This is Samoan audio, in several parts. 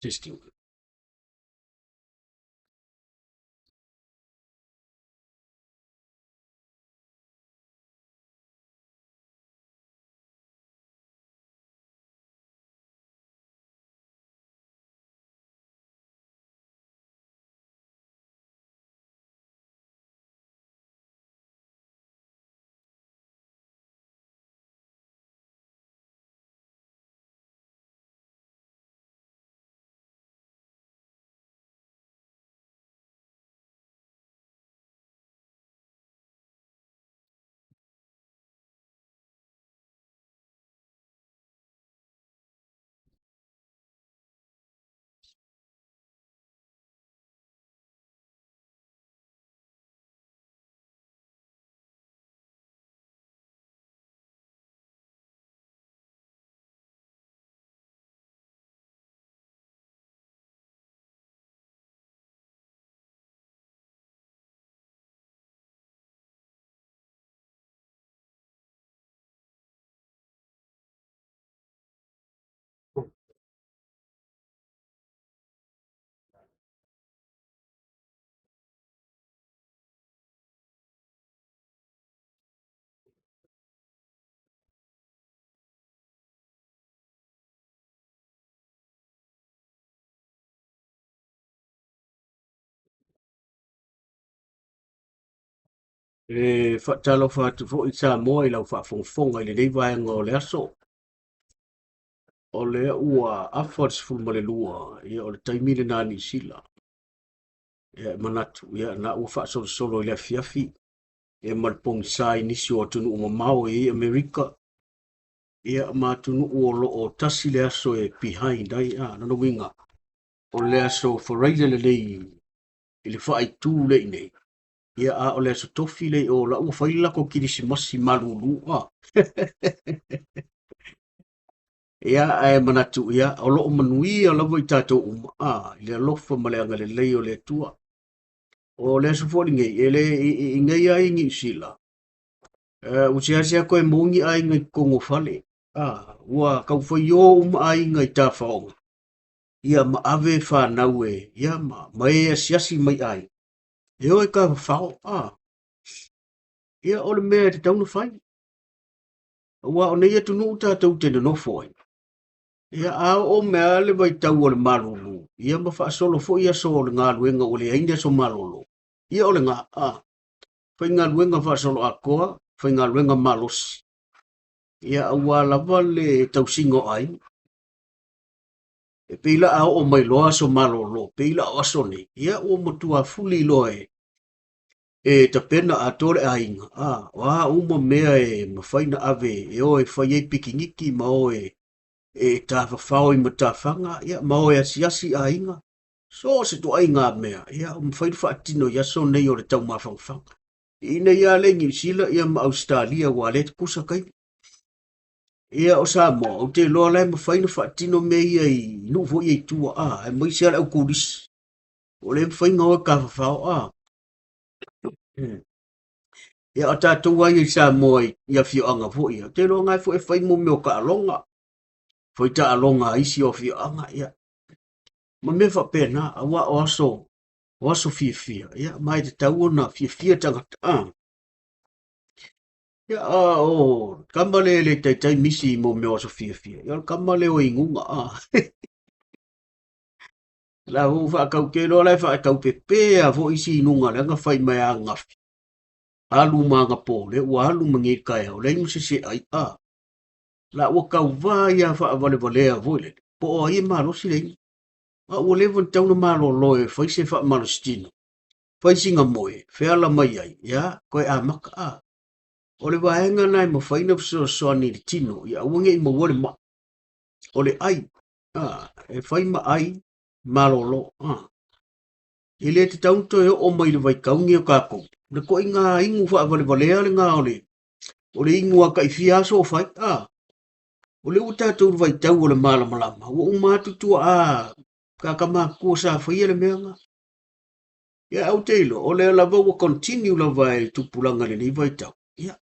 Testing. E faatalofa atu foi Samoa i lau faafogafoga i lenei vaega o le aso. O lea ua afa le 12, ia o le taimi lena Niu Sila. Ia e manatu, ia na ua faasolosolo i le afiafi, ia ma le pogisa i nisi o atunuu mamao e i ai Amerika, ia ma atunuu o lo o tasi le aso e behind ai, a, lona uiga, o le aso Faraile lenei i le faaitu lea i inei, ia a o le aso Tofi lea i o, la ua fai le latou kilisimasi malulu, a. Ia, ae manatu, ia, o lo o manuia lava i tatou uma, a, i le alofa ma le agalelei o le Atua. O le aso foi lenei, e le i nei ai i Niu Sila, ua seasea toe maua ni aiga i totonu o fale, a, ua tau faio uma aiga i tafaoga, ia ma ave fanau e, ia ma e asiasi mai aiga, e o e tafafao, a. Ia, o le mea e tatau ona fai, aua o nei atunuu tatou te nonofo ai, ia a oo mai lava le vaitau o le malulu, ia ma faasolo foi aso o le galuega ua leai ni aso malolo, ia o lena, a. Faigaluega faasoloatoa, faigaluega malosi, ia aua lava le tausiga o aiga. E pei la a oo mai loa aso malolo, pei la o aso nei, ia ua matua fuli loa e e tapena atoa le aiga, a, o a uma mea e mafai ona ave e o e fai ai pikiniki ma o e e tafafao i matafaga, ia ma o e asiasi i aiga, so o se ituaiga mea, ia ua mafai ona faatino i aso nei o le taumafagofaga. Ina ia le Niu Sila ia ma Ausetalia aua lea e tutusa taimi. Ia o Samoa, ou te iloa la e mafai ona faatino mea ia i nuu foi ia i tua, a, aemaise lava le au turisi. Ua le mafai ona o e tafafao, a. Ia o tatou lava ia i Samoa i afioaga foi ia, ou te iloa na foi e fai mo mea o taaloga, fai taaloga a isi o afioaga, ia, ma mea faapena, aua o aso, o aso fiafia, ia, ma e tatau ona fiafia tagata, a. Ia, a o kama le le taitai misi mo mea o aso fiafia, ia o le kama lea o Inuga, a. La ua faatau te iloa la e faataupepe lava foi isi inuga leaga fai mai ananafi. Alu ma anapo, lea ua alu ma nei taeao, leai ma se se ai, a. La ua tauva ia faavalevalea foi lele, po o ai e malosi le inu. A ua leva ona tatau ona malolo e fai se faamalositino, fai sina moe, feala mai ai, ia, toe amata, a. O le vaega lena e mafai ona fesoasoani i le tino, ia aua ne i maua le mai. O le ai, a, e fai ma ai malolo, a. E le tatau ona toe oo mai i le vaitauni o tatou. O le toaiga inu faavalevalea lena o le, o le inu a taifia aso o fai, a. O lea ua tatou i le vaitau o le malamalama, ua uma atu tuaa tagata matutua sa faia le mea lena. Ia, ae ou te iloa, o lea lava ua continue lava e le tupulaga i lenei vaitau. Ia,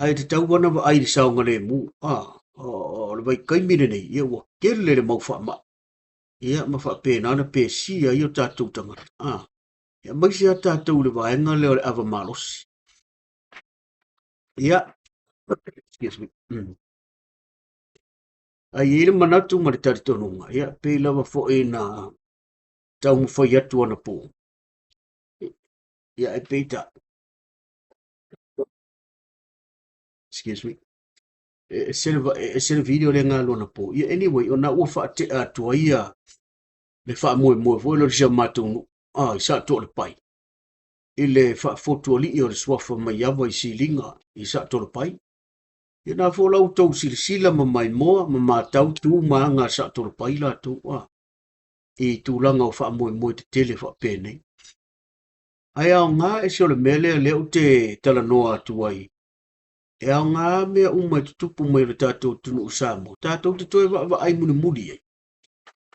ae tatau lava ona vaai i le saogalemu, a, o le vaitaimi lenei, ia ua tele le mau faamai. Ia, ma faapena ona pesia ai o tatou tagata. Ia, aemaise lava tatou i le vaega lea o le ava malosi. Ia, excuse me. Ae i ai le manatu ma le talitonuga, ia, pei lava foi na taumafai atu anapo. Ia, e pei ta, excuse me, e ese le, e ese le video lea na alu anapo. Ia, anyway, ona ua faatea atu ai ia le faamoemoe foi lea o si a matou nuu, i Saatoalepai, i le faafotualii o le suafa Maiava i Siliga i Saatoalepai. Ia na foi la outou silasila ma maimoa ma matau tu ma aga a Saatoalepai latou, i tulaga o faamoemoe tetele faapenei. Ae aoga ese o le mea lea lea ou te talanoa atu ai, e aoga mea uma e tutupu mai o le tatou atunuu o Samoa, tatou te toe vaavaai mulimuli ai.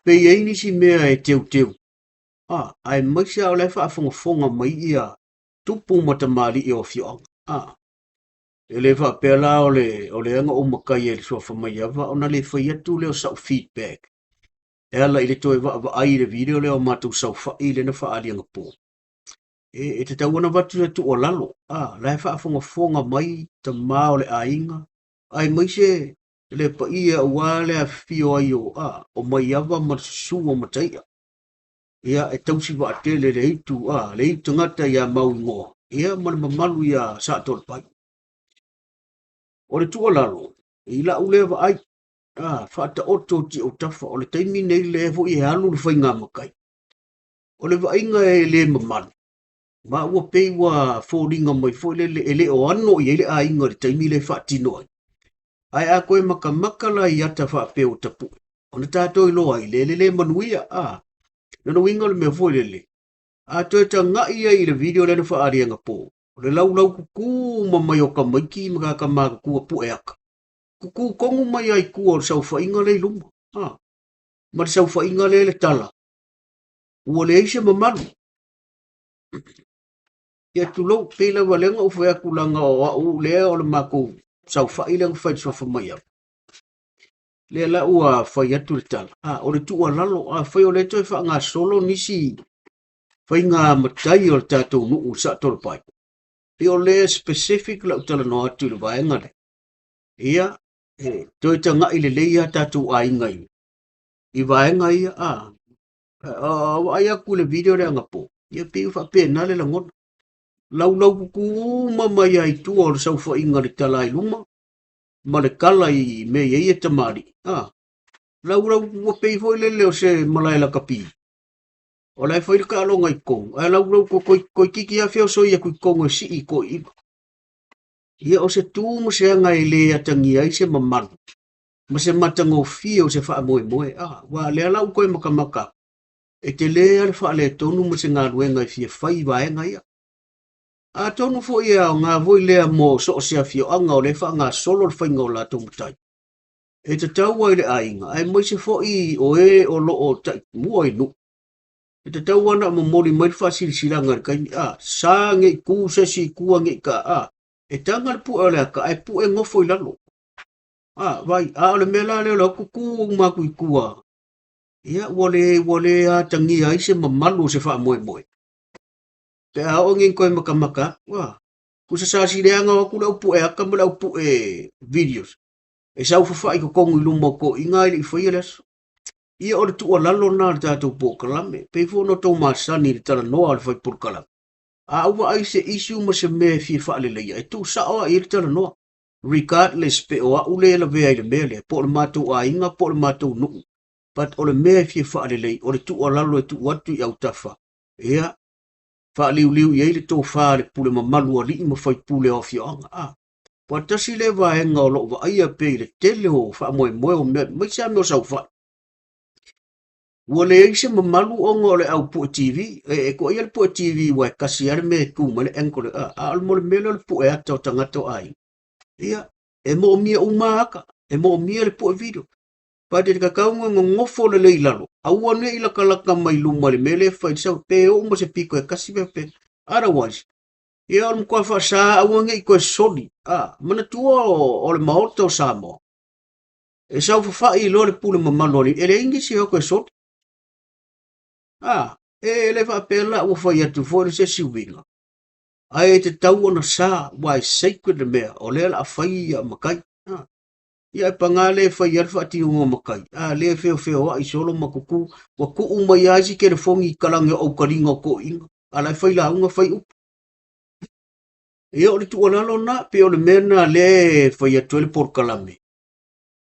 Pe i ai nisi mea e teuteu, aemaise lava o la e faafogafoga mai ia tupu ma tamalii o afioaga. E le faapea la o le, o le aga ou matai ai i le suafa Maiava ona le fai atu lea o sau feedback e ala i le toe vaavaai i le video lea o matou saofai lea na faaali anapo. E tatau ona avatu se tuualalo, la e faafogafoga mai tama o le aiga, aemaise le paia aua le afifio ai o, o Maiava ma le susu o Mataia. Ia, e tausi vaatele le aitu, le aitu tagata ia Mauigoa, ia ma le mamalu ia Saatoalepai. O le tuualalo, i lau lea vaai, faataoto i autafa, o le taimi nei lea foi e alu le faiga matai. O le vaaiga e le mamalu, ma ua pei ua foliga mai foi lele e le o ano i ai le aiga i le taimi lea e faatino ai. Ae a toe makamaka la i ata faapea ua tapue, ona tatou iloa ai lea le le manuia, Lona uiga o le mea foi lele, a toe tagai ai i le video lea na faaali anapo, o le laulau kukū uma mai o tamaiti ma tagata matutua pue ata, kukū tonu mai lava i tua o le saofaiga lea i luma, ma le saofaiga lea le tala, ua leai se mamalu. Ia tulou, pei lava lea na ou fai atu leaga o au lea o le matou saofai lea na fai i le suafa Maiava. Lea la ua fai atu le tala, o le tuualalo, afai o lea toe faagasolo nisi faiga matai o le tatou nuu i Saatoalepai, pei o lea specific lau talanoa atu i le vaega lea. Ia, e toe tagai lelei a tatou aiga i vaega ia, vaai atu i le video lea anapo, ia pei ua faapena le lagona. Laulau kukū uma mai lava i tua o le saofaiga i le tala i luma, ma le tala i mea i ai e tamalii. Laulau ua pei foi lele o se malae lakapi. O la e fai le taaloga i totonu, ae laulau toeitiiti lava feosoi atu i totonu e sii i toeaiina. Ia o se tu ma se aga e le atagia ai se mamalu ma se matagofie o se faamoemoe. Aua lea la ua toe matamata atu, e tele lava le faaletonu ma se galuega e fia fai i vaega ia. Atonu foi e aoga foi lea mo so o se afioaga o lea e faagasolo le faiga o latou matai. E tatau ai le aiga, aemaise foi o e o lo o taimua i nuu. E tatau lava ona momoli mai le faasilasilaga i le taimi, sa ne i tu se isi i tua ne i ta, e taga le pue o le ata ae pue nofo i lalo. Vai, a o le mea la lea o le o atu tu uma atu i tua, ia ua le atagia ai se mamalu o se faamoemoe. Pe a oo nei toe matamata atu, tusa sa sileaga o atu le au pue ata ma le au pue videos e saofafai i totonu i luma o toeaiina ae le i faia le aso. Ia o le tuualalo lena a le tatou polokalame, pei foi ona outou masani i le talanoa a le fai polokalame. A ou vaai i se issue ma se mea e fia faaleleia, e tuusao lava i ai le talanoa, regardless pe o au lea e lavea i le mea lea, po o le matou aiga po o le matou nuu, but o le mea e fia faalelei, o le tuualalo e tuu atu i autafa, ia, faaliuliu i ai le tofa a le pule mamalu a alii ma faipule o afioaga. Ua tasi lea vaega o lo o vaaia pea i le tele o faamoemoe o mea, aemaise lava mea o saofai. Ua leai se mamalu ona o le au pue TV. E toaia le pue TV aua e tasi lava le mea e tu mai le angle, a o le mo le mea lea o le pue ata o tagata o aiga. Ia, e moomia uma ata, e moomia le pue video. But e tatau ona nonofo lelei i lalo, aua ne i latalata mai luma i le mea lea e fai i le sau, pe oo ma se pito e tasi pe pe. Otherwise, ia o le matua faasa aua ne i toe soli. Manatua o le Maota o Samoa, e saofafai loa le pule mamalu a alii, e leai nisi e o toe soli. A, e le faapea la ua fai atu foi le se isi uiga, ae e tatau ona sa, aua e sacred le mea, o lea o le a fai ia matai. A, ia e paga lea e fai ai le faatinoga o matai, a lea e feofeoai solo ma tutu, ua tuu mai lava isi telefoni i talage o aukaliga o toeaiina, a la e fai lauga fai upu. Ia o le tuualalo lena, pei o le mea lena lea e fai atu ai le polokalame.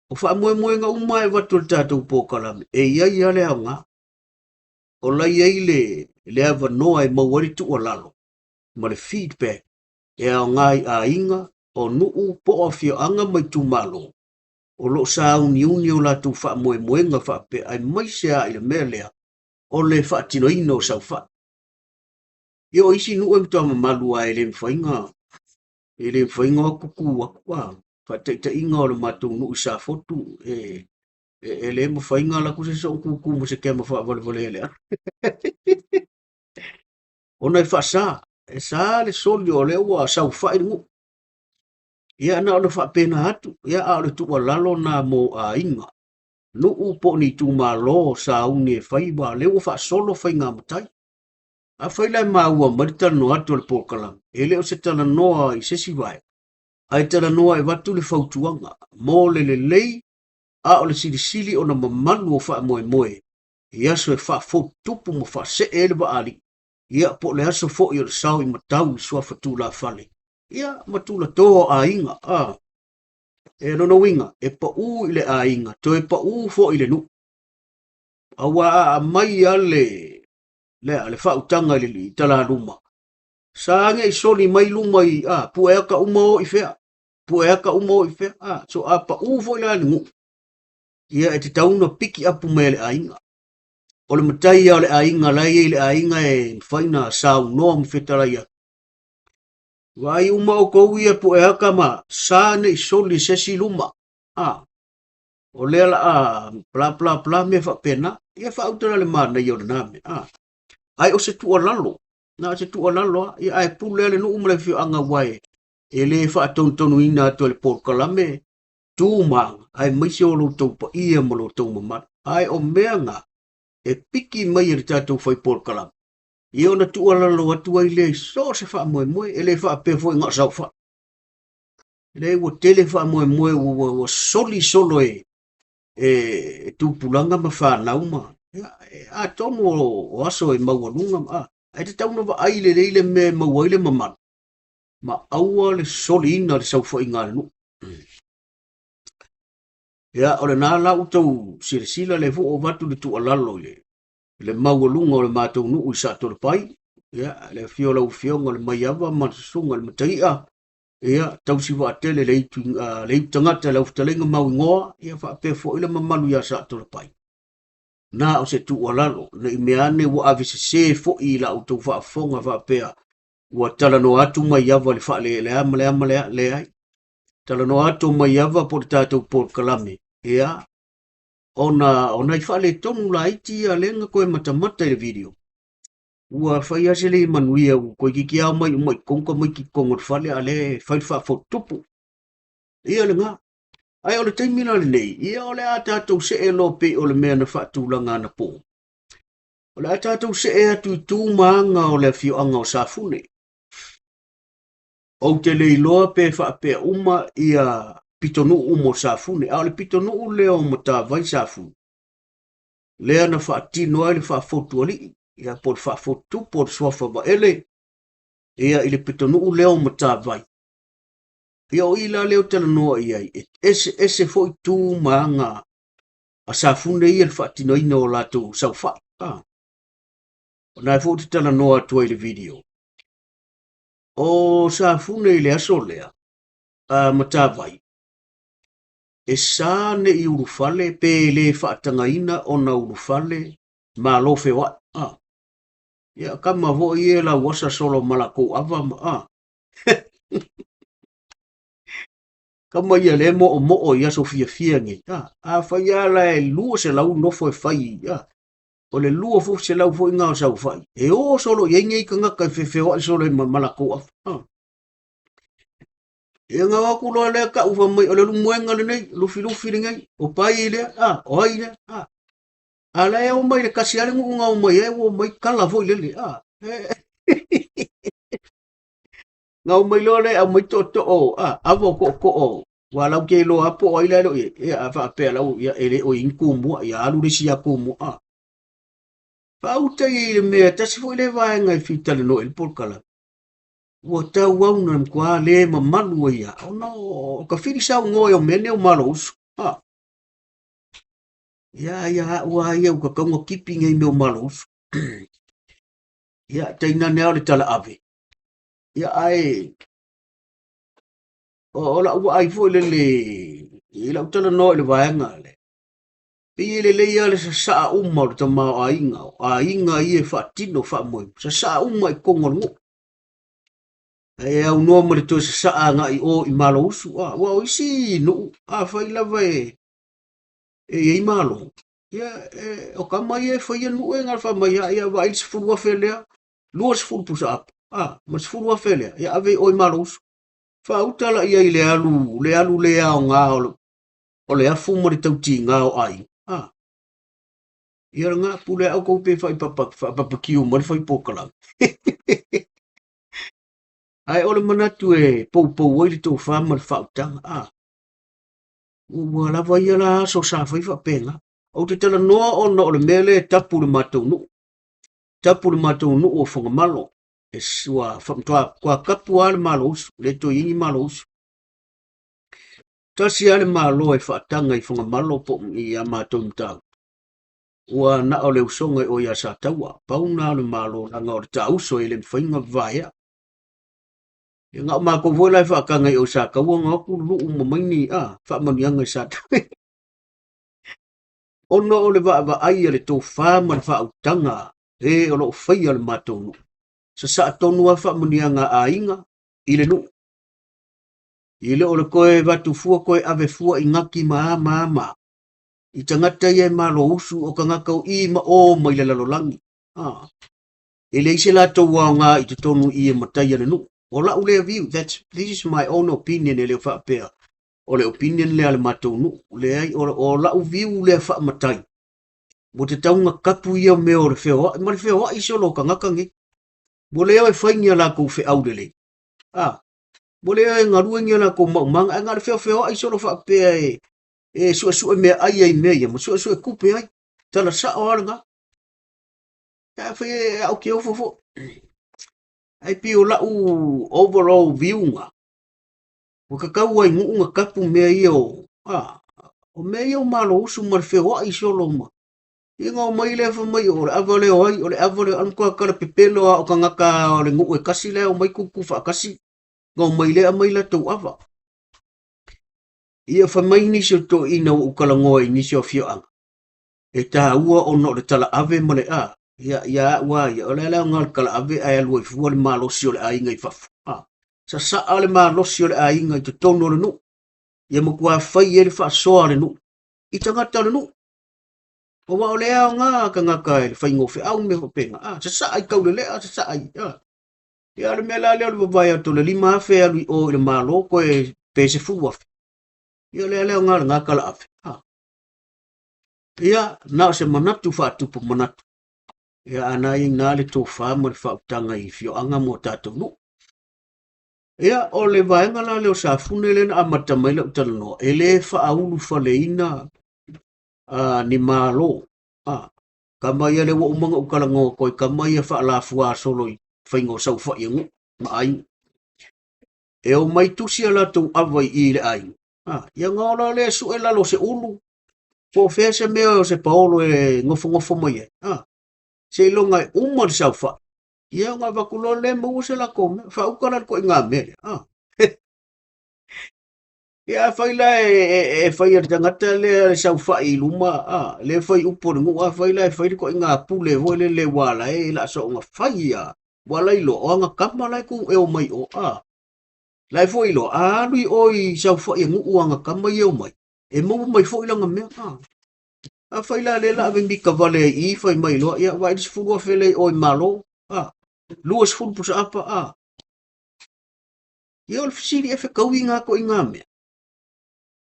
O faamoemoega uma e avatu e le tatou polokalame, e i ai lava le aoga. O la e i ai le, le avanoa e maua ai le tuualalo ma le feedback e aoga i aiga, o nuu, po o afioaga ma itumalo o lo o sauniuni o latou faamoemoega faapea, aemaise lava i le mea lea o le faatinoina o saofai. Ia o isi nuu e matua mamalu lava e le mafai ona e le mafai ona o atu tu atu a faataitaiga o le matou nuu i Safotu e e le mafai ona alu atu se isi o tutu ma se kema faavalevalea i le alu. Ona e faasa, e sa le soli o lea ua saofai le nuu. Ia na ona faapena atu, ia a o le tuualalo na mo aiga, nuu po o ni itumalo sauni e fai, aua o lea ua faasolo faiga matai. Afai la e maua mai le talanoa atu a le polokalame, e le o se talanoa i se isi vaega, ae talanoa e avatu le fautuaga mo le lelei a o le silisili ona mamalu o faamoemoe i aso e faafotutupu ma faasee ai le vaalii, ia po o le aso foi o le sao i matau i suafa tulafale, ia ma tulatoa o aiga. A, e lona uiga, e pau i le aiga, toe pau foi i le nuu. Aua a aumai lava le, le, le faautaga i le talaluma, sa age i soli mai luma i, a, pueaka uma o i fea, pueaka uma o i fea, a, so a pau foi la le nuu, ia e tatau ona piki apu mai e le aiga. O le matai ia o le aiga la e i ai le aiga e mafai ona saunoa ma fetalai atu. Vaai uma outou ia pueaka ma sa nei soli se isi luma. A, o lea la a bla bla bla mea faapena. Ia faauta la le manaia o lena mea. A, ai o se tuualalo, na o se tuualalo lava. Ia ae pule lava le nuu ma le afioaga aua e e le faatonutonuina atu e le polokalame tu ma aga, aemaise o lo outou paia ma lo outou mamalu. Ae o mea na e piki mai e le tatou fai polokalame, ia ona tuualalo atu ai lea i so o se faamoemoe, e le faapea foi na o saofai. Leai, ua tele faamoemoe ua, ua, ua soli solo e, e tupulaga ma fanau ma, ia, atonu o, o aso e maualuga, ma, ae tatau ona vaai lelei le mea e maua ai le mamalu, ma aua le soliina o le saofaiga a le nuu. Ia, o lena la ua tou silasila, lea foi ua avatu le tuualalo i le, le maualuga o le matou nuu i Saatolopai, ia, le afio o lau Afioga o le Maiava ma le Susuga i le Mataia, ia, tausi vaatele le itu, le itu tagata le aufetalaiga mauigoa, ia faapea foi le mamalu ia Saatolopai. Na o se tuualalo, ne i mea ane ua avesese foi i la outou faafofoga faapea ua talanoa atu Maiava i le faaleelea ma lea ma lea, leai. Talanoa atu o Maiava po o le tatou polokalame, ia, ona o nai faaletonu laiti ia lea na toe matamata i le video. Ua fai lava se lei manuia, ua toeitiiti ao mai uma i totonu tamaiti i totonu o le fale, a o lea e fai le faafotutupu. Ia lena. Ae o le taimi la lenei, ia o le a tatou see loa pei o le mea na faatulaga anapo. O le a tatou see atu i tu ma aga o le afioaga o Safune. Ou te le iloa pe faapea uma ia pitonuu uma o Safune, a o le pitonuu lea o Matavai Safune, lea na faatino ai le faafotu alii, ia po o le faafotu tupu o le suafa Vaele, ia i le pitonuu lea o Matavai. Ia o i la lea ou te talanoa i ai, e eseese foi tu ma aga a Safune ia i le faatinoina o latou saofai. Ah. O lena foi ou te talanoa atu ai i le video. O Safune i le aso lea, a Matavai, e sa ne i ulufale pe le faatagaina ona ulufale malo feoai. Ah. Ia kama foi ia lauasa solo ma lakou ava ma ah. Kama ia lea moomoo i aso fiafia nei. Ah, afai lava la e 200 nofo e fai, ah, o le 200 foi na o saofai. E o solo i ai nei tagata e fefeoai solo ma, ma lakou afa. Ah. Ia na o atu loa lea ta'u fai mai o le lumuega lenei, lufilufi lenei, o pai lea, ah, o ai lea, ah. A la e omai le kasi a le nuu na omai ai ua omai kala foi lele a. Na omai loa le aumai tootoo a ava o tootoo ua lau ke iloa po o ai la e le o i ai. Ia a faapea lau ia e le o i ai ni tumua ia alu le isi ia tumua a. Faauta ia i le mea tasi foi le vaega e fitalanoa i le polokalame. Ua tauau na matua le mamalu ai ia ona o ka fili saunoa o mea nei o Malousu. A. Ia ia au a ia ua tatau ona tipi nei mea o Malousu. Ia tainane lava o le talaave. Ia ae o lau vaai foi lele i lau talanoa i le vaega lea, pei e lelei lava le sasaa uma o le tamaoaiga, o aiga ia e faatino faamoemoe, sasaa uma i totonu o le nuu. Ae aunoa ma le toe sasaa agai i o i Malousu, a, aua o isi nuu, afai lava e i ai malo, ia, o tama ia e faia nuu e na o le fai mai, ia, vaai le 10,000 lea, 20 pusa apo, a, ma le 10,000 lea, ia ave i o i Malousu. Faauta la ia i le alu, le alu le aoga o le afu ma le tautiga o aiga. A, ia lena pule au kou pe faapapakiu mai le fai polokalame. Ae o le manatu e poupou ai le tofa ma le faautaga. A, ua lava ia la aso sa fai faapena. Ou te talanoa ona o le mea lea e tapu le matou nuu. Tapu le matou nuu o Fagamalo. E ua faamatoa tapu lava le Malousu, le toe i ai ni Malousu. Tasi lava le malo e faataga i Fagamalo po o ia matou Matautu. Ua na o le usoga i o ia Sataua. Pau na o le malo leaga o le taauso e le mafai ona vavaea. Ia na o matou foi la e faataga i o i Sataua na o atu luluu ma mai ni a faamanuiaga i Sataua. Ona o le vaavaai a le tofa ma le faautaga e o loo faia le matou nuu. Sasaa tonu lava faamanuiaga a aiga i le nuu. I le o le toe avatu fua toe ave fua i gati ma a ma a ma a. I tagata ia e malousu o tagata o i ma o mai le lalolagi. A. E leai se latou aoga i totonu i e matai a le nuu. O lau lea view, this is my own opinion e le o faapea. O le opinion lea a le matou nuu. Leai, o lau view lea faamatai. Ua tatau ona tapu ia mea o le feoai, ma le feoai solo o tagata nei. Ua le o e fai ni a latou feau lelei. A, ua le o e galue ni a latou maumaga, ae na o le feofeoai solo faapea e suesue mea ai ai mea ia, ma suesue tupe ai. Tala sao lava lena. Ae fai e au ke ofo foi. Ae pei o lau overall view nga. Ua tatau ai nuu na tapu mea ia o, a, o mea ia o Malousu ma le feoai solo ma. Ia na omai lea fai mai o le ava lea o ai, o le ava lea, matua tala pepelo lava o tagata o le nuu e kasi lea omai tutu faatasi. Na omai lea aumai latou ava. Ia fai mai nisi o toeaiina ua ou talanoa i nisi o afioaga, e taua ona o le talaave ma le a, ia, ia au lava ia, o le a le aoga o le talaave ae alu ai fua le malosi o le aiga i fafo. A, sasaa le malosi o le aiga i totonu o le nuu, ia matua fai ai le faasoa a le nuu i tagata o le nuu. Aua o le aoga a tagata i le faiga o feau ma mea faapena, a, sasaa i taulelea, sasaa i, a. Ia o le mea la lea o le vavae atu o le 5,000 e alu i o i le Malo toe pe 10,000. Ia o le a le aoga o lena talaave. A. Ia, na o se manatu faatupu manatu. Ia, a na i ina le tofa ma le faautaga i afioaga mo tatou nuu. Ia, o le vaega la lea o Safune lea na amata mai lau talanoa, e le faaulufaleina ni malo. A, tama ia lea ua uma ona ou talanoa atu ai, tama ia faalafua solo i faiga o saofai a nuu ma aiga. E omai tusi a latou ava i i le aiga. A, ia ona ola lea sue lalo o se ulu, po o fea se mea o se paolo e nofonofo mai ai. A, seiloga e uma le saofai. Ia ona avatu loa lea maua se latou mea. Faauta la le ituaiga mea lea. A. Ia afai la e fai e le tagata lea le saofai i luma, a, lea fai upu o le nuu, afai la e fai le ituaiga pule foi lele ua ala e la soonga fai ia, ua ala iloa, o aga tama la e tu e omai i o, a. La e foi iloa, a alu i o i saofai a nuu aga tama ia e omai, e maua mai foi lana mea, a. Afai la lea la ave mika vale ai i i, fai mai loa, ia vaai le 10,000 lea i o i Malo, a, 20 pusa apa, a. Ia o le fesili e fetaui ngā ituaiga mea.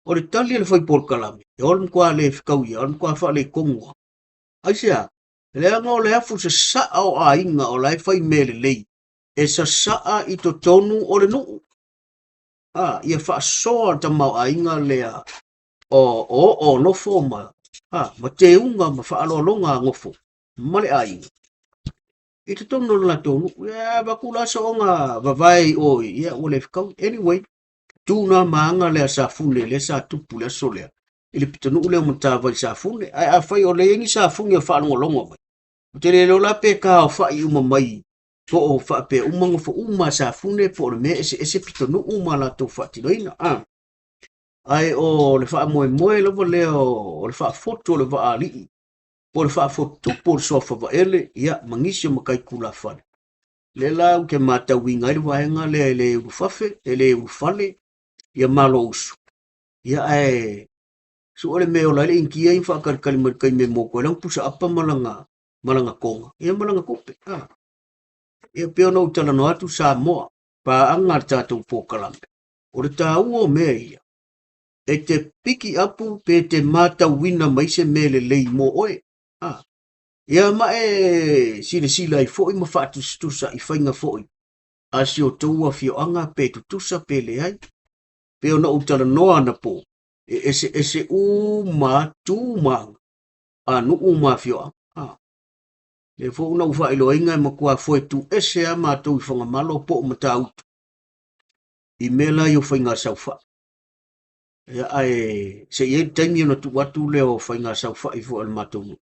O le tali a le fai polokalame, e o le matua le fetauia, o le matua faaletonu lava. Aisea? Leaga o le afu sasaa o aiga o la e fai mea lelei, e sasaa i totonu o le nuu. A, ia faasoa le tamaoaiga lea o oo o nofo ma, a, ma teuga ma faaaloaloga a nofo ma le aiga i totonu o le latou nuu. Ia, avatu la soona vavae i o, ia, ua le fetaui. Anyway, tu na ma aga lea Safune lea sa tupu le aso lea i le pitonuu lea o Matavai Safune. Ae afai o lea i ai ni Safune o faalogologo mai, ou te le iloa la pe taofai uma mai po o faapea uma nofo uma a Safune po o le mea eseese pitonuu ma latou faatinoina. A. Ae o le faamoemoe lava lea o le faafotu o le vaalii po o le faafotutupu o le suafa Vaele, ia, ma nisi o matai tulafale. Lea la ou te matauina ai le vaega lea e le ulufafe, e le ulufale ia Malousu. Ia ae sue le mea e ola ai le Initia ia ma faatalitali mai i le taimi e motu ai lana pusa apa ma lana ma lana toga, ia ma lana tupe. A. Ia pei ona ou talanoa atu Samoa, paaga a le tatou polokalame. O le taua o mea ia, e te piki apu pe te matauina mai se mea lelei mo oe. A. Ia ma e silasila ai foi ma faatusatusa i faiga foi a si outou afioaga pe tutusa pe leai. Pei ona ou talanoa anapo, e eseese uma tu ma aga a nuu ma afioaga. A. Lea foi una ou faailoaina e matua foe tuese lava matou i Fagamalo po o Matautu i mea la ia o faiga saofai. Ia, ae se i ai le taimi ona tuu atu lea o faiga saofai foi a le matou nuu.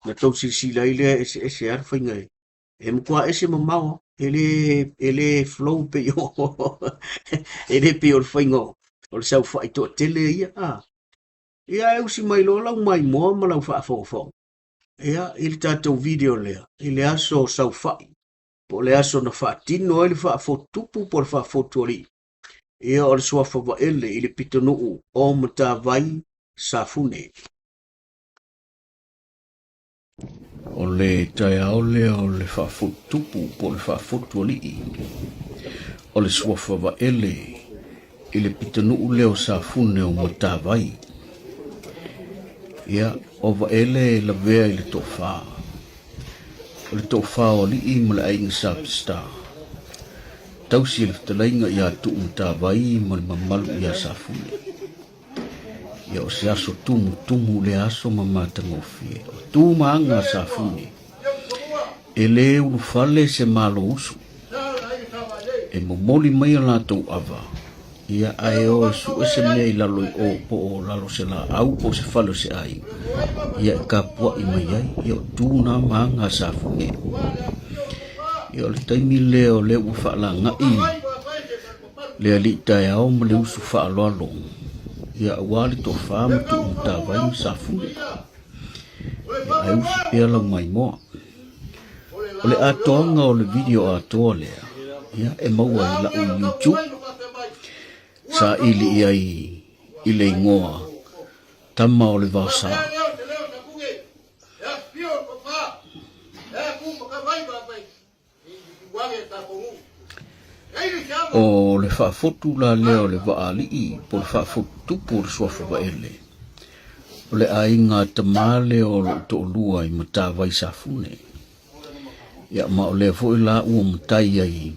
Na tou silasila ai lea e eseese lava le faiga e, e matua ese mamao lava. E le, e le flow pei o e le pei o le faiga o, o le saofai toatele ia. A. Ia e usi mai loa lau maimoa ma lau faafogafoga. Ia, i le tatou video lea, i le aso saofai, po o le aso na faatino ai le faafotutupu po o le faafotualii. Ia o le suafa Vaele i le pitonuu o Matavai Safune. O le taeao lea o le faafotutupu po o le faafotualii o le suafa Vaele i le pitonuu lea o Safune o Matavai. Ia, o Vaele e lavea i le toafa. O le toafa o alii ma le aiga Sa Peseta. Tausi e le fetalaiga ia Tuumatavai ma le mamalu ia Safune. Ia o se aso tumutumu lea aso ma matagofie. O tu ma aga a Safune, e le ulufale se malo usu. E momoli mai a latou ava, ia ae o e sue se mea i lalo i o po o lalo se laau po o se fale o se aiga, ia e kapua'i mai ai. Ia o tu na ma aga a Safune. Ia o le taimi lea o lea ua faalaga'i le alii taeao ma le usu faaaloalo, ia aua le toafa ma Tuumatavai ma Safune. Ia ae usu pea lau maimoa. O le atoaga o le video atoa lea, ia e maua i lau YouTube, saili i ai i le igoa Tama o le Vaosa. O le faafotu la lea o le vaa alii po o le faafotu tupu o le suafa Vaele, o le aiga tama lea o lou toalua i Matavai Safune. Ia ma o lea foi la ua matai ai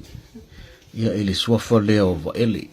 ia i le suafa lea o Vaele.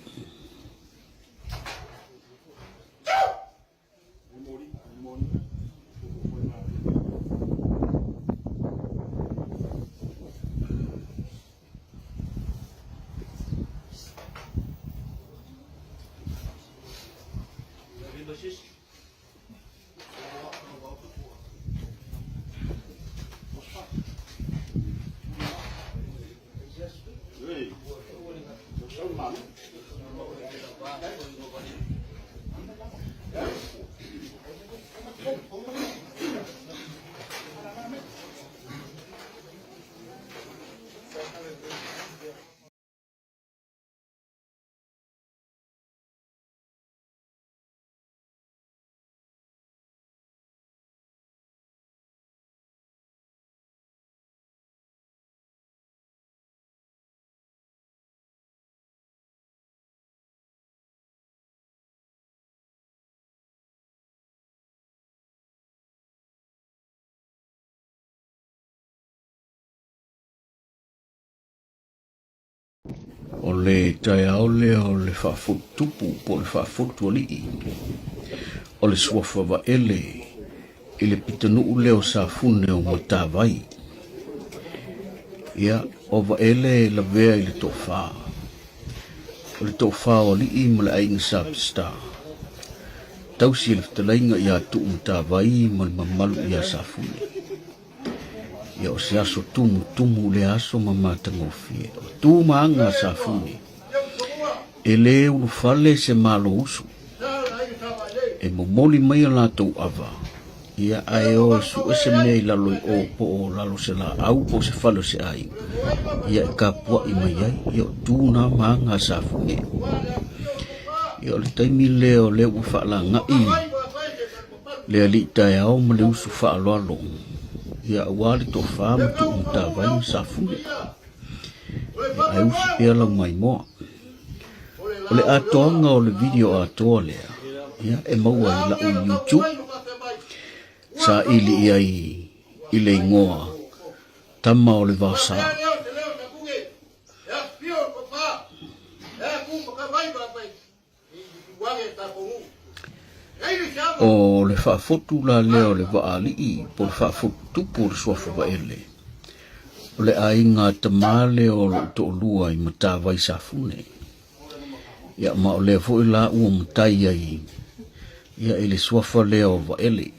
O le taeao lea o le faafotu tupu po o le faafotu alii o le suafa Vaele i le pitonuu lea o Safune o Matavai. Ia, o Vaele e lavea i le toafa. O le toafa o alii ma le aiga Sa Peseta. Tausi e le fetalaiga ia Tuumatavai ma le mamalu ia Safune. Ia o se aso tumutumu lea aso ma matagofie. O tu ma aga a Safune, e le ulufale se malo usu. E momoli mai a latou ava, ia ae o e sue se mea i lalo i o po o lalo se laau po o se fale o se aiga, ia e kapuai mai ai. Ia o tu na ma aga a Safune. Ia o le taimi lea o lea ua faalaga'i le alii taeao ma le usu faaaloalo, ia aua le tofa ma Tuumatavai ma Safune. Ia ae usi pea lau maimoa. O le atoaga o le video atoa lea, ia e maua i lau YouTube. Saili i ai i le igoa Tama o le Vaosa. O le faafotu la lea o le vaa alii po o le faafotu tupu o le Suafa Vaele, o le aiga tama lea o lou toalua i Matavai Safune. Ia ma o lea foi la ua matai ai ia i le suafa lea o Vaele.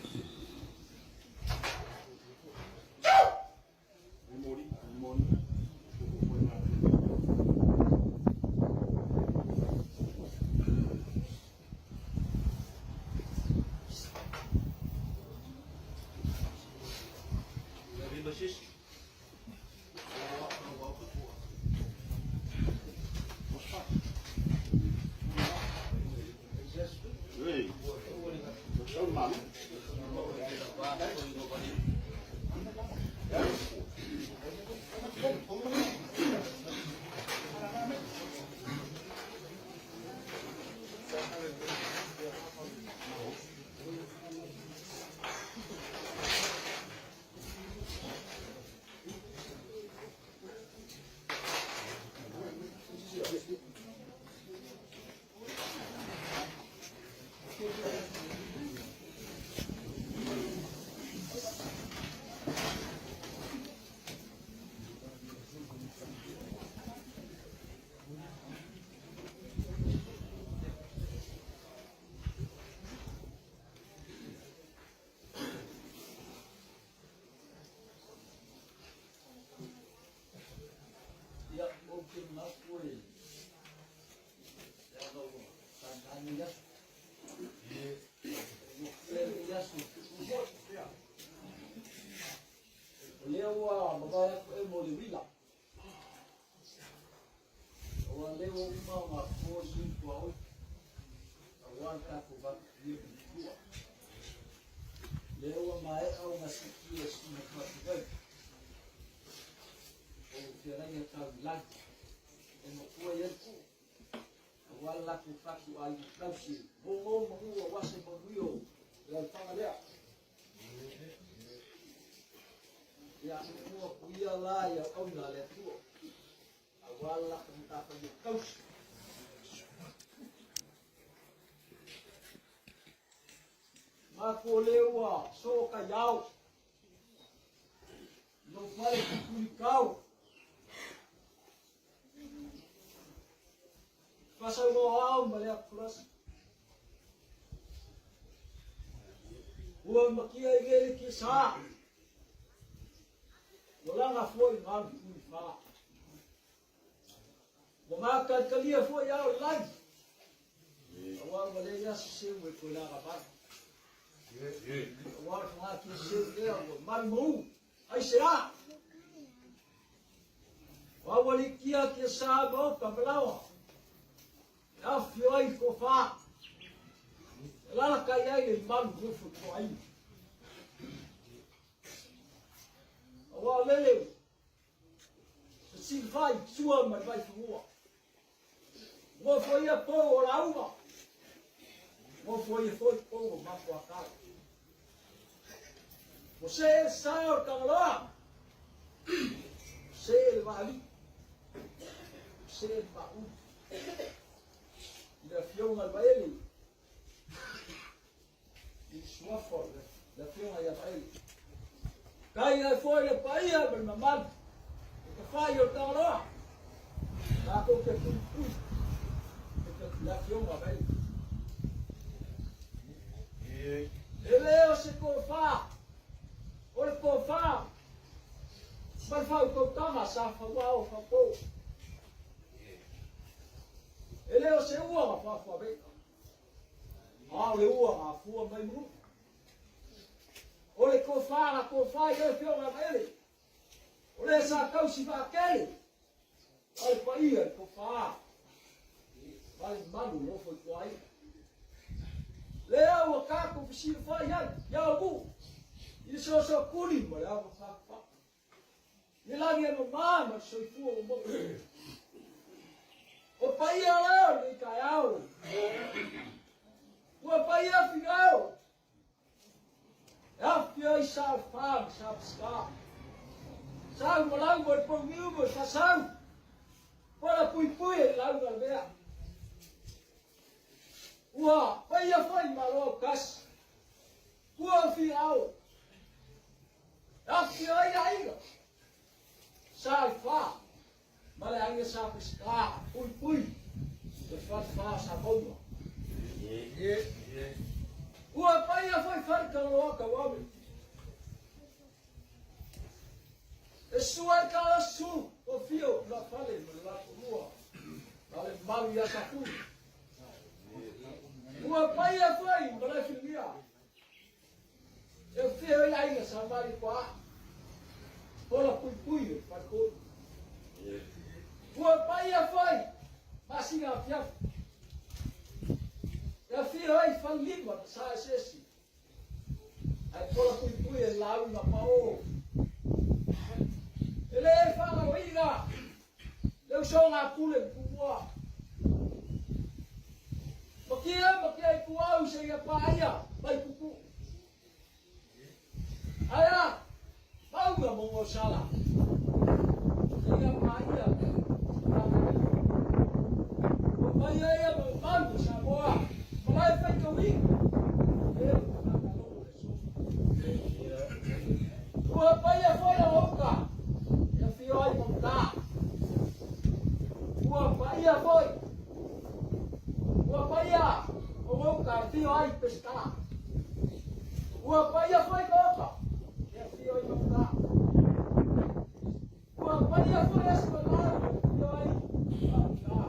Ia, ou te manatu e leaga ua tagai nei aso. Ua pea nei aso e tupu foi. O lea ua mavae atu e mo le uila. Aua lea ua uma ona po i tuaoi. Aua le tatou vatapuia ma le Atua. Lea ua maea ona siitia e susuga fatu ai. O fealaiga tau i lagi. E matua i ai le puu. Aua le latou fatu aiga tausi. Moumou manu aua se manuia o le alafaga lea. Ia, muamua puia la i auauna a le Atua. Aua le latou matafaioi tausi. Matou le ua soo kaiao. No fale kukulikau. Fasauloa ao ma le akulasi. Ua makia i lele ki sa. Ua laga foi ngalu tui fa. Ua makalikalia foi ao i lagi. Aua ua leai lava se seu e toe laga mai. Aua o le fagatia seu lea ua malimou. Aisea? Ua aualiitia kia sa ma oka ma laoa. E afifio ai i tofa. E lalakai ai le malu nofo i toaina. Aua o lele Fesili fai i tua ma le Vaifanua. Nofoia pou o lauga. Nofoia foi pou o Mapuakau. Ua see le sa o le Tagaloa. Ua see le Vaalii. se le paʻu i le Afioga i le Vaele, i le suafa o le Afioga ia Vaele. Tai ai foi le paia ma le mamalu i tafai o le Tagaloa, tatou te puipui i le Afioga a Vaele. E le o se tofa, o le tofa ma le faautautaga sa fauao faapo. E le o se ua na faafuaveka, a o le ua na afua mai Manua. O le tofa na tofa i le Afioga ia Vaele, o le sa tausi vaatele, a le paia i le tofa, ma le malu nofo i tuaina. Lea ua tatou fesilafai ai ia Aumuu i le soosoo tuli ma le ava faapapaa. I le lagi e mama ma le soifua ua maua. O paia lea o lenei taeao. Ua paia Finao. E afia ai Sa Alfa ma Sa Peseta. Sa Umalau ma le Pouniu ma le Faasau. Pala puipui e le lauga le mea. Ua paia foi Malo autasi. Ua Finao. E afia ai aiga. Sa Alfa ma le aiga Sa Peseta. Puipui le falefa sa Mauga. Ua paia foi fale Tagaloa Tauave. E sua ai ka asu o fio la fale ma le latou lua, ma le malu ia Safuni. Ua paia foi ma le filia. E fia ai aiga sa mali koa. Pola puipui o le faletolu. Ua paia foi masina afiafi. E afio ai falelima na sa eseese. Ae pola puipui e lauga paō. E le faagaloina le usoga a Pule ma Tumua. Makia makia i tuau seia paia mai pupu. Ae a, mauga mauga o sala. Seia paia O paia ia ma mamalu o Samoa. Malae faitauina. E whakalogo le so. Ua paia foi a ouka. E whio ai mauta. Ua paia foi. Ua paia o ouka e whio ai Peseta. Ua paia foi ka oka e afio ai Mautā. Ua paia foi Asimalalo e afio ai Mautā.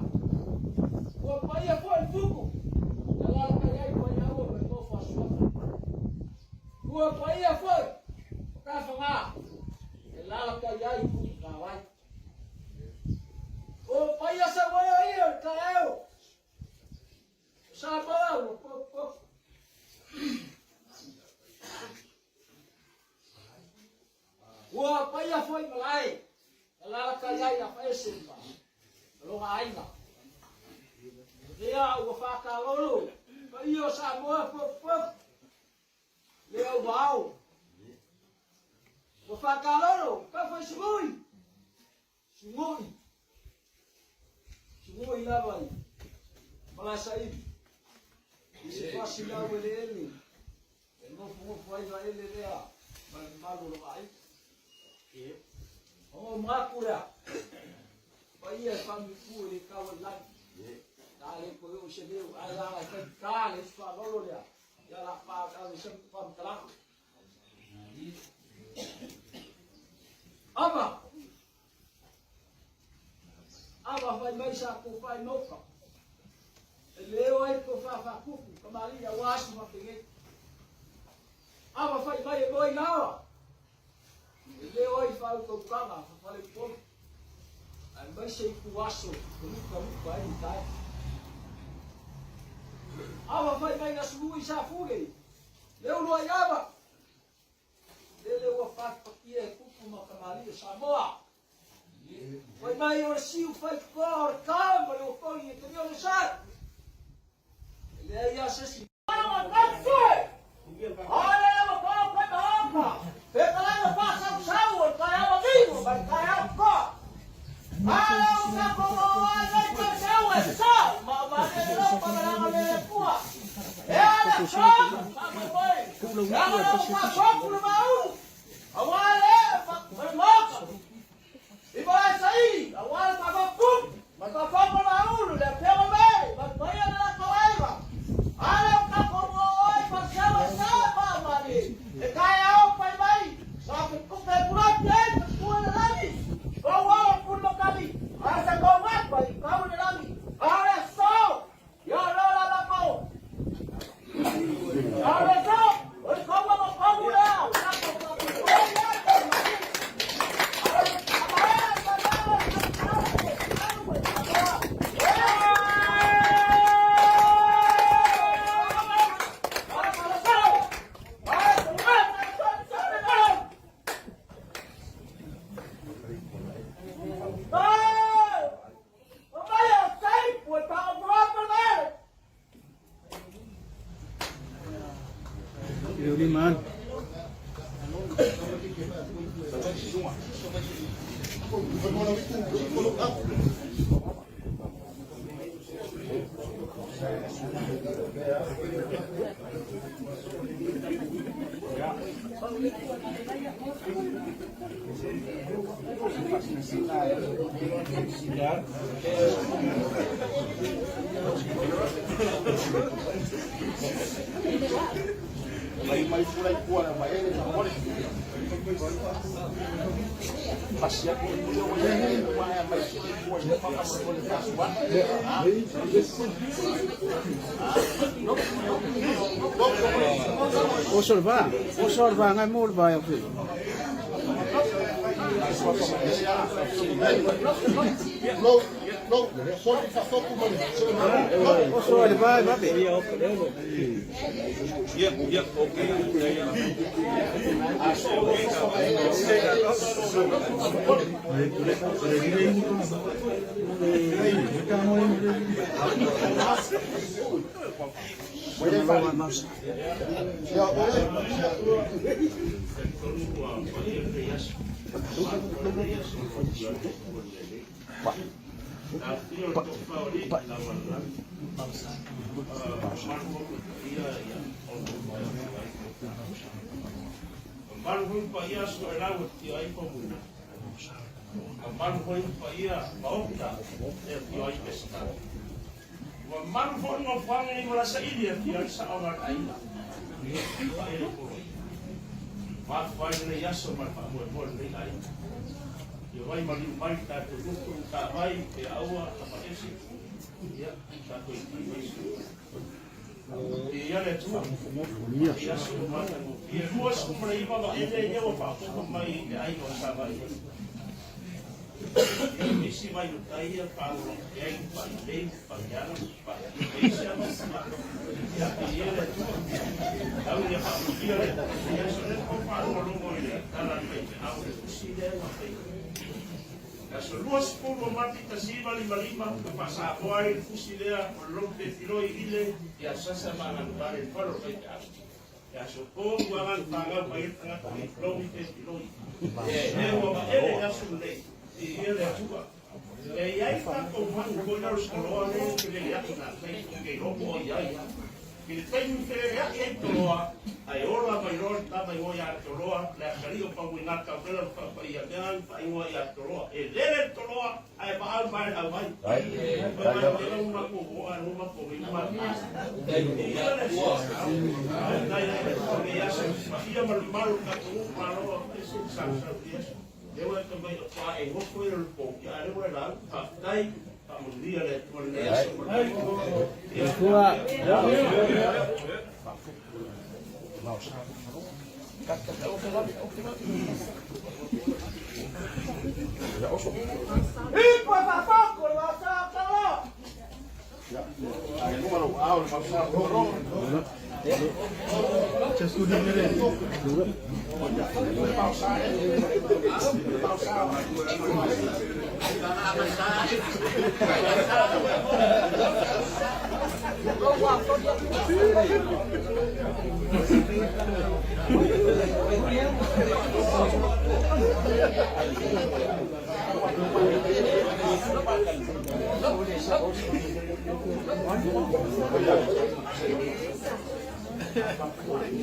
Ua paia foi le Fuku e alalatai ai Paiaua ma le nofo a Suafa. Ua paia foi o Tafagā e alalatai ai Pukutawai. O paia sauaia ia o le taeao. O Samoa ua popopo. Ua paia foi malae e alalatai ai Afaese ma lona aiga. Lea ua faakalolo paia o Samoa popopo. Lea ua ao. Ua faakalolo tau foi sugui. Sugui. Sugui lava i Malaesaili. I se fasilau eleele e nofonofo ai Vaele lea ma le mamalu o lona aiga. Ona ou manatu lea, paia e faamiutu e le tau ai lagi. Na le toe oo i se leo, ae leaga e faigata le isi faaaloalo lea, ia la pa ave se faamatalaga. Ava! Ava fai mai sa tofa i mauka. E leo ai tofa faakuku, kamali'i aua aso faapenei. Ava fai mai e moe i laoa. E leo ai faautautaga faa-faleupolu, aemaise ituaso e lukaluka ai le tai. Ava fai mai na sulu i Safune, le ulu ai ava, lele ua fatupatia e tupu ma kamali'i o Samoa. Fai mai o le siu fai toa o le ka ma le otoi e te le sai. E leai lava se isi. Oso le va, oso le va, ngai mo le va ia fe. Oso le va, va be.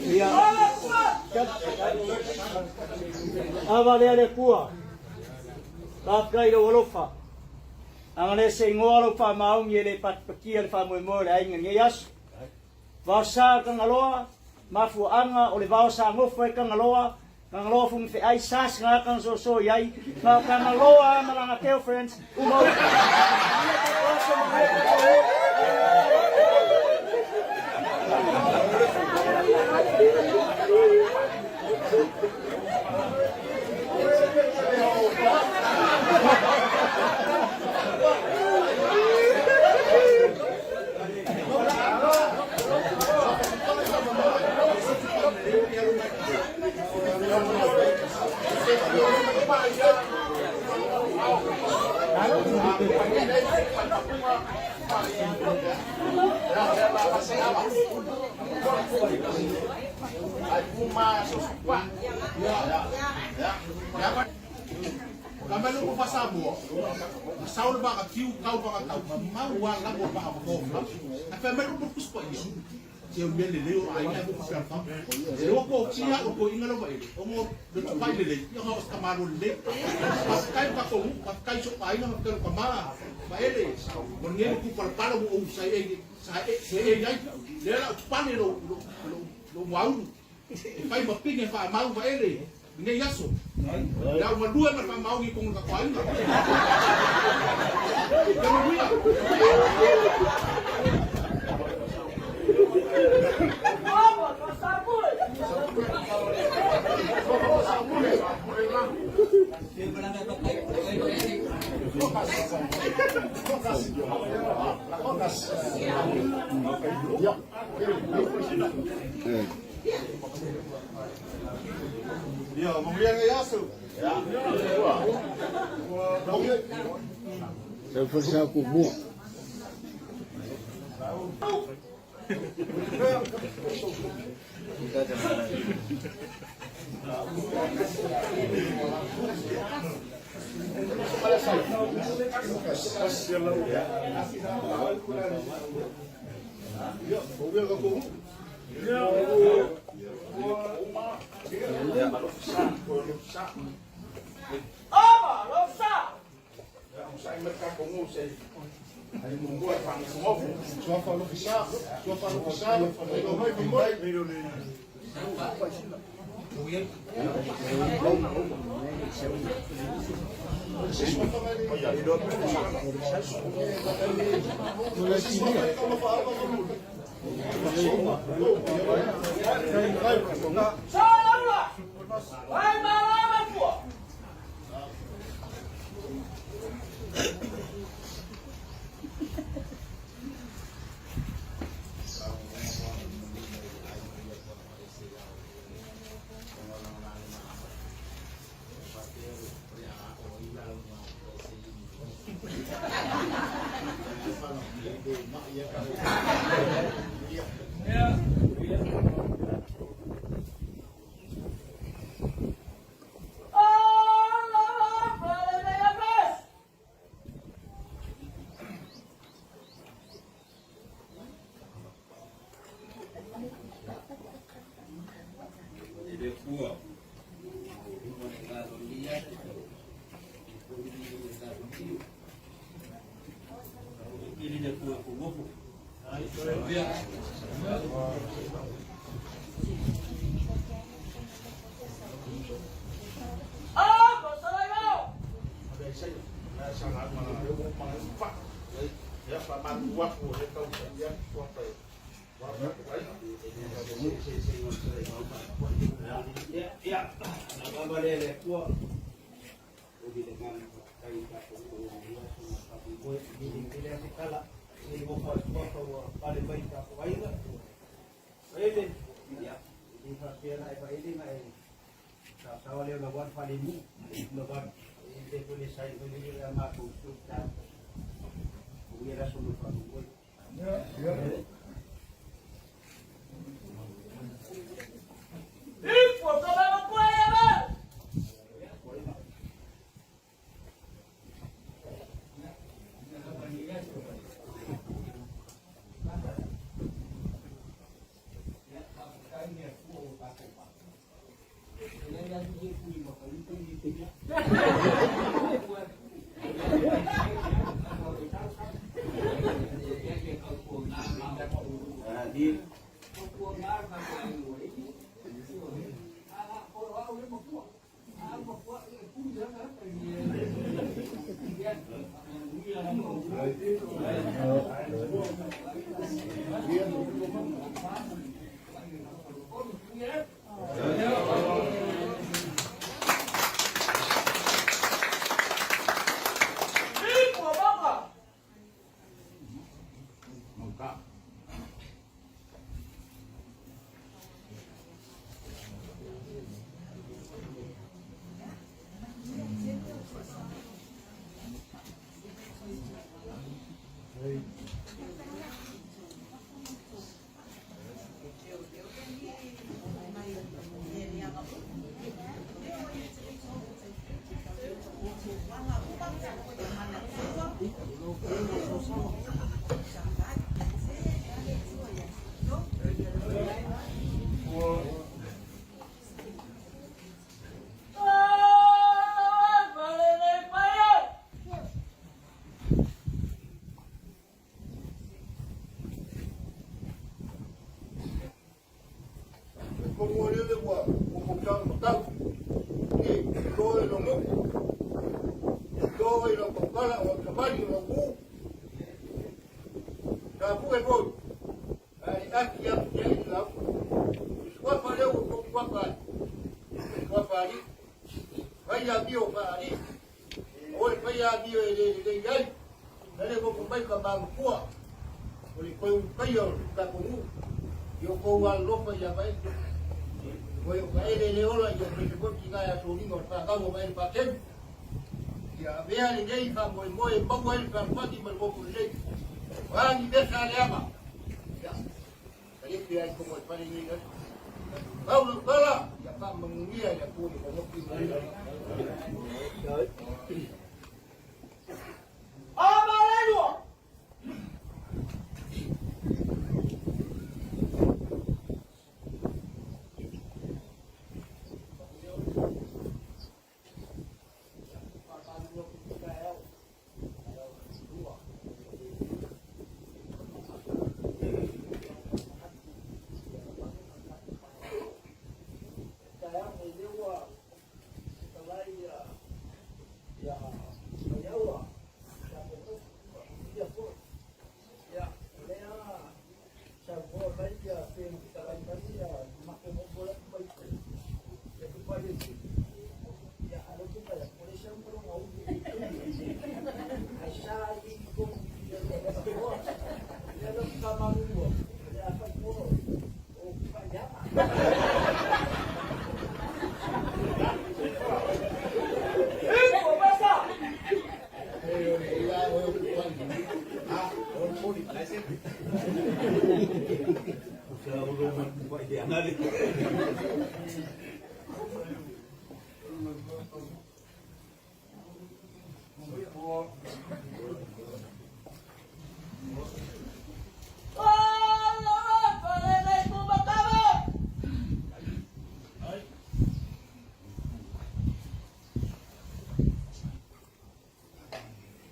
Ia. Ava lea le Atua. Faafetai i lou alofa. Agalelei se igoa lou faamaoni e le patipatia le faamoemoe o le aiga i lenei aso. Vaosa Tagaloa, mafuaaga o le vao sa nofo ai Tagaloa, Tagaloa Fugifeai, sa sina na soso i ai, ma Tagaloa ma lana girlfriends, uma uma.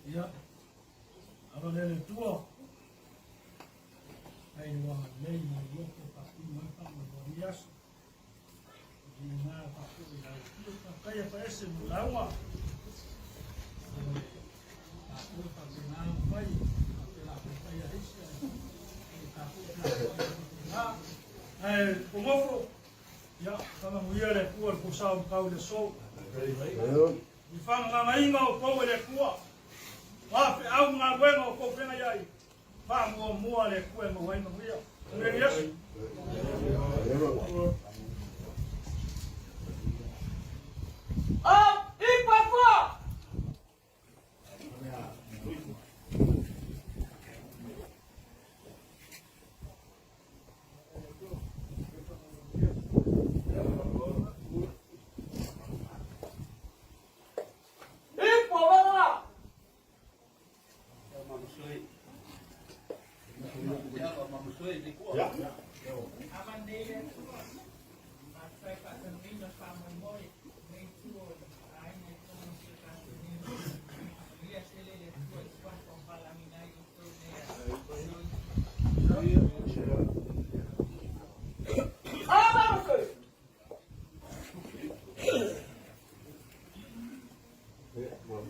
Ia, ava le le tua. Ai ua lei mai loko ka ku mai pa mo mo aso. I ngā pa ku i lau pio ka kai pa ese mo laua. A ku pa ku ngā mai ka pe la ku kai a ese. Ka ku ka ngā. Ai o mofo. Ia, kama muia le kua le kusau kau le so. I whanga inga o kou e le kua. Wā pe au ngā wenga o kou whenga iai. Wha mua mua le kua e mawai mahuia. Mea Yesu. Amen.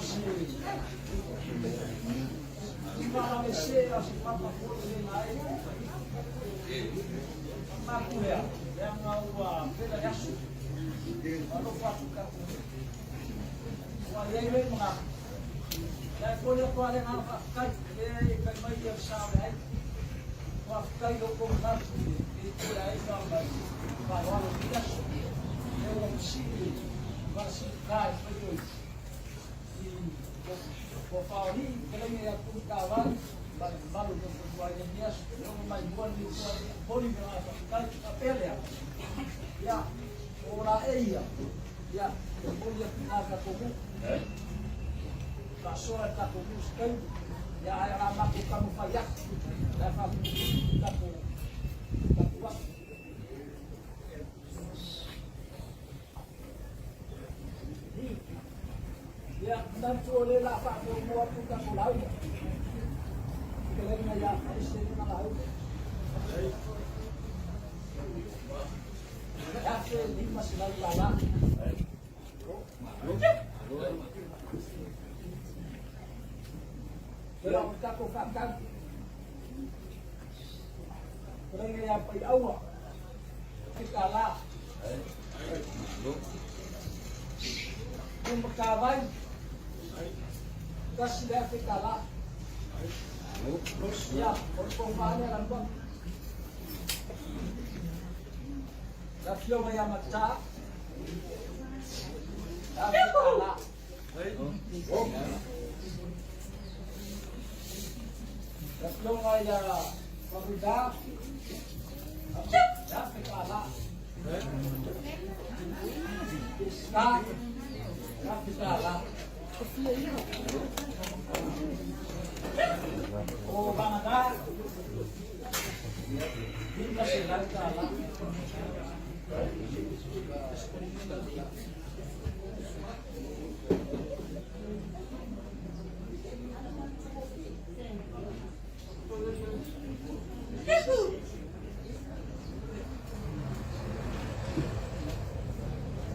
se faalavese o se papa foi le na ai. Maku lea, leaga ua pela le aso. Alofa atu tatou. Ua i ai le manatu. Ia e momoli atu lava le agaga faafetai, lea e fai mai le sa o le aiga. Faafetai i lo outou manatu i le toe aiga ma le faaaloalo i lenei aso. Lea ua masii le valasilika e fai oi i Tofaoalii, fetalaiga ia Tuitavai ma le mamalu o le fanua i lenei aso. Lea ua mai mua lenei toalea, momoli le agaga faafetai. Faapea lea, ia, o laei ia, ia, e momoli atu i ina i le tatou nuu. Faasoa le tatou nuu se taimi, ia ae o le a matou taumafai atu, o le a faaputuputu le tatou aso. Ia, manatu o lea o le a faamuamua atu le tatou lauga. Fetalaiga ia Falese lana lauga. $1,500. Ia, o le tatou faatali. Fetalaiga ia Paiaua. $1. Tumatavai. $1,000. Ia, o le tofa lea Lanuaga. Le afioga ia Matā. $1,000. Le afioga ia Famuida. $1,000. Pesita. $1,000. O Vagana. $500.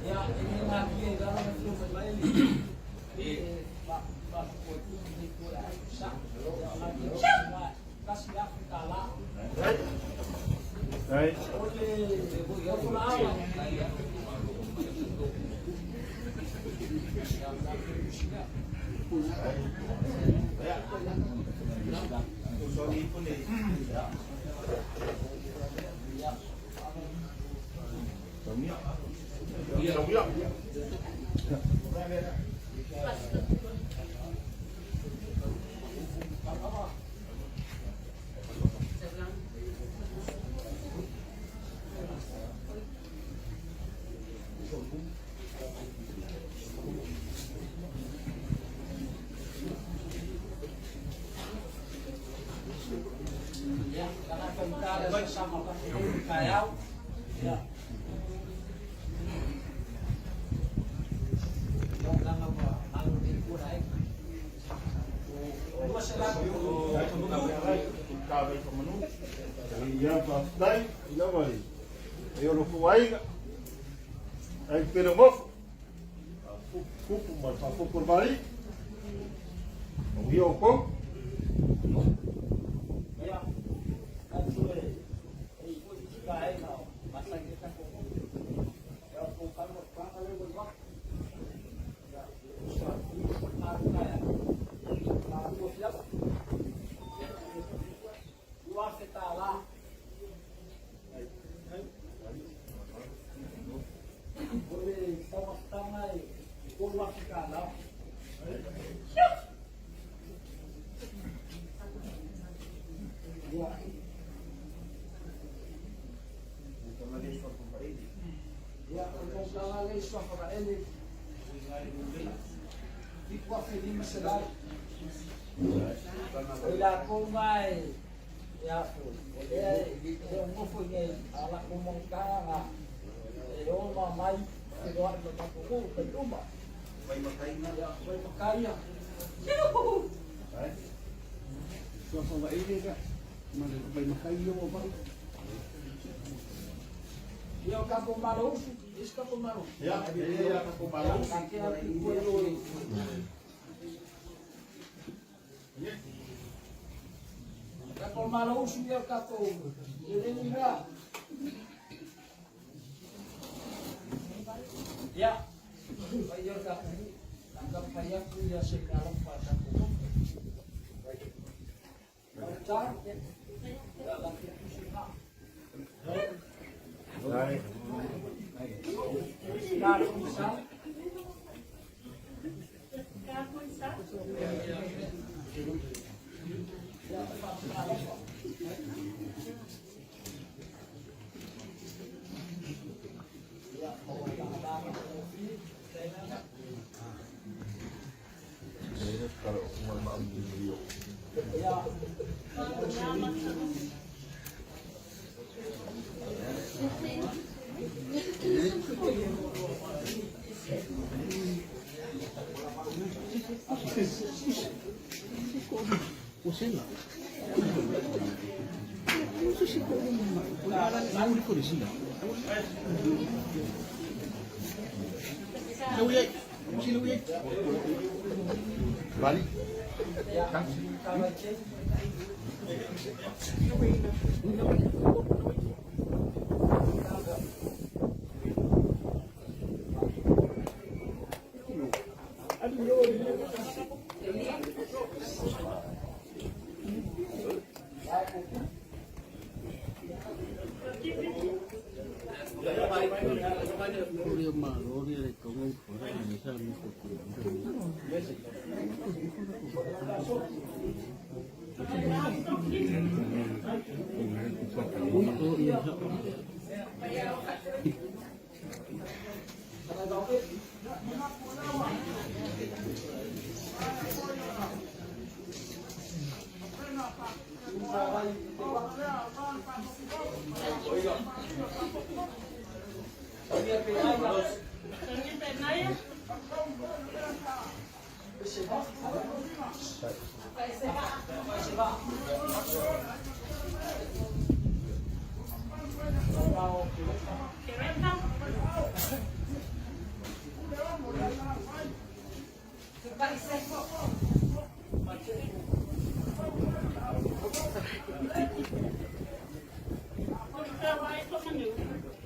Ia, e le natia i lalo na fia mai mai le faatupuaituga nei po le ai sa. Ia, o la tia $1,000. O le Otolaava. Ia, tagata matala sa sama ka taeao. Ia. Ia, langa ua malo le kua ai. Ia faafetai i lava i o lou aiga ai pele mofo kupu ma le faafopo le vali o ia o kou. Ia, atu e ka aiga o masai e tatou. Ia, o kou kanga le ua. Ia, usa i ka ya. Ka ua fiafa. $2,000. O le taumafataga e $3,000. Ia. Ia, o le taumafataga le suafa vaele. 7,500. O i latou na e ia foi, o lea e le o nofo i inei, a o latou mau tagaga e o ma mai feloai ma matou nuu taimi uma. Ia, Vaimakaia. Suafa Vaele lea, ma le Vaimakai ia ua vai. Ia, o tatou Malousu, isi tatou Malousu. Ia, ia tatou Malousu. Ia, Famalausu ia tatou seleni lea. Ia, fai ia tatou nuu. Taumafai atu ia se meaalofa a tatou nuu. Maluta, ia la te tusi na. Ka kuisa.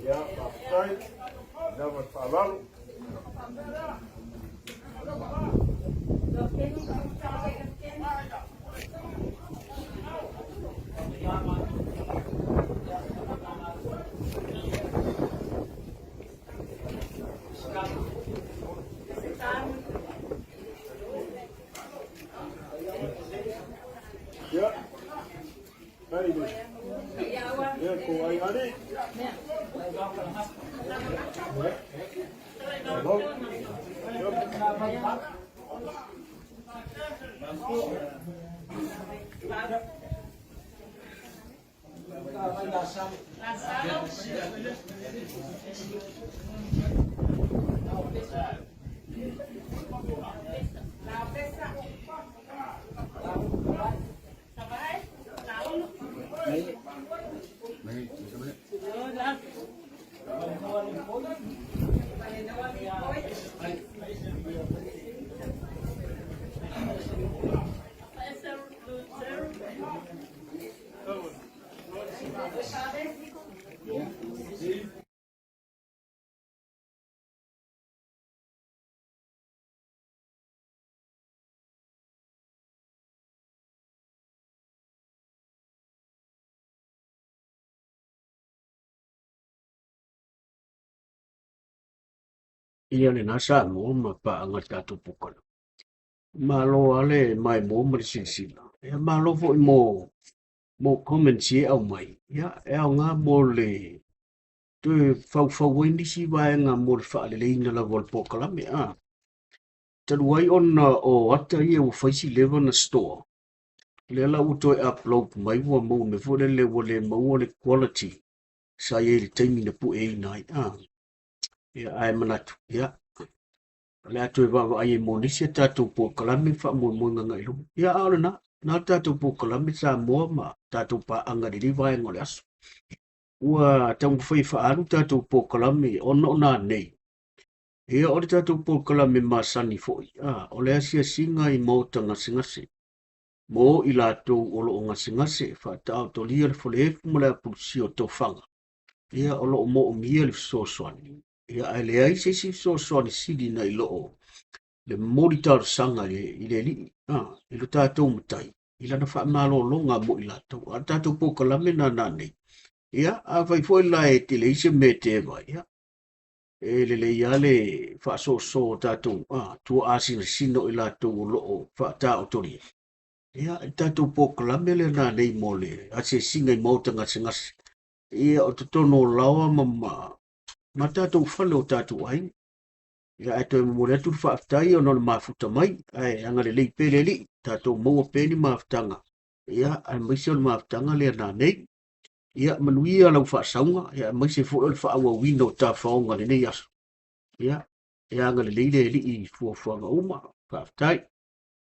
Ia, faafetai. Ina ma le faaaloalo. Ia, mai le. Ia, ko ai ali. Ia. Malo. Ia lena Samoa ma paaga le tatou pukana. Malo lava le maimoa ma le silasila. Ia malo foi mo mo comments ia e aumai. Ia e aoga mo le toe faufau ai nisi vaega mo le faaleleina lava o le polokalame. A talu ai ona o ata ia ua fai si leva ona store, lea la ua toe upload mai ua maua mai foi lele ua le maua le quality sa i ai i le taimi na pueina ai. A ia ae manatu, ia o le a toe vaavaai ai mo nisi a tatou polokalame faamoemoega agai i luma. Ia a o lena, na le tatou polokalame Samoa ma tatou paaga i lenei vaega o le aso. Ua taumafai e faaalu tatou polokalame ona o nanei. Ia o le tatou polokalame masani foi, a, o le asiasiga i maota gasegase. Mo i latou o lo o gasegase, faataotolia le foleefu ma le apulusia o tofaga, ia o lo o moomia le fesoasoani. Ia ae leai se isi fesoasoani sili nai lo o le momoli talosaga i le Alii, i lo tatou Matai, i lana faamalologa mo i latou. A o le tatou polokalame lena nei, ia afai foi la e te leai se mea e te eva ai, ia e lelei lava le faasoaso o tatou tuaa sinasina o i latou o lo o faataotolia. Ia, i le tatou polokalame lena nei mo le asiasiga i maota gasegase, ia o totonu o laoa ma tatou fale o tatou aiga. Ia, ae toe momoli atu le faafetai ona o le mafuta mai, ae agalelei pea le Alii, tatou maua pea ni mafutaga, ia, aemaise o le mafutaga lea nanei. Ia, manuia lau faasauga, ia, aemaise foi o le faaauauina o tafaoga i lenei aso. Ia, e agalelei le Alii i fuafuaga uma. Faafetai.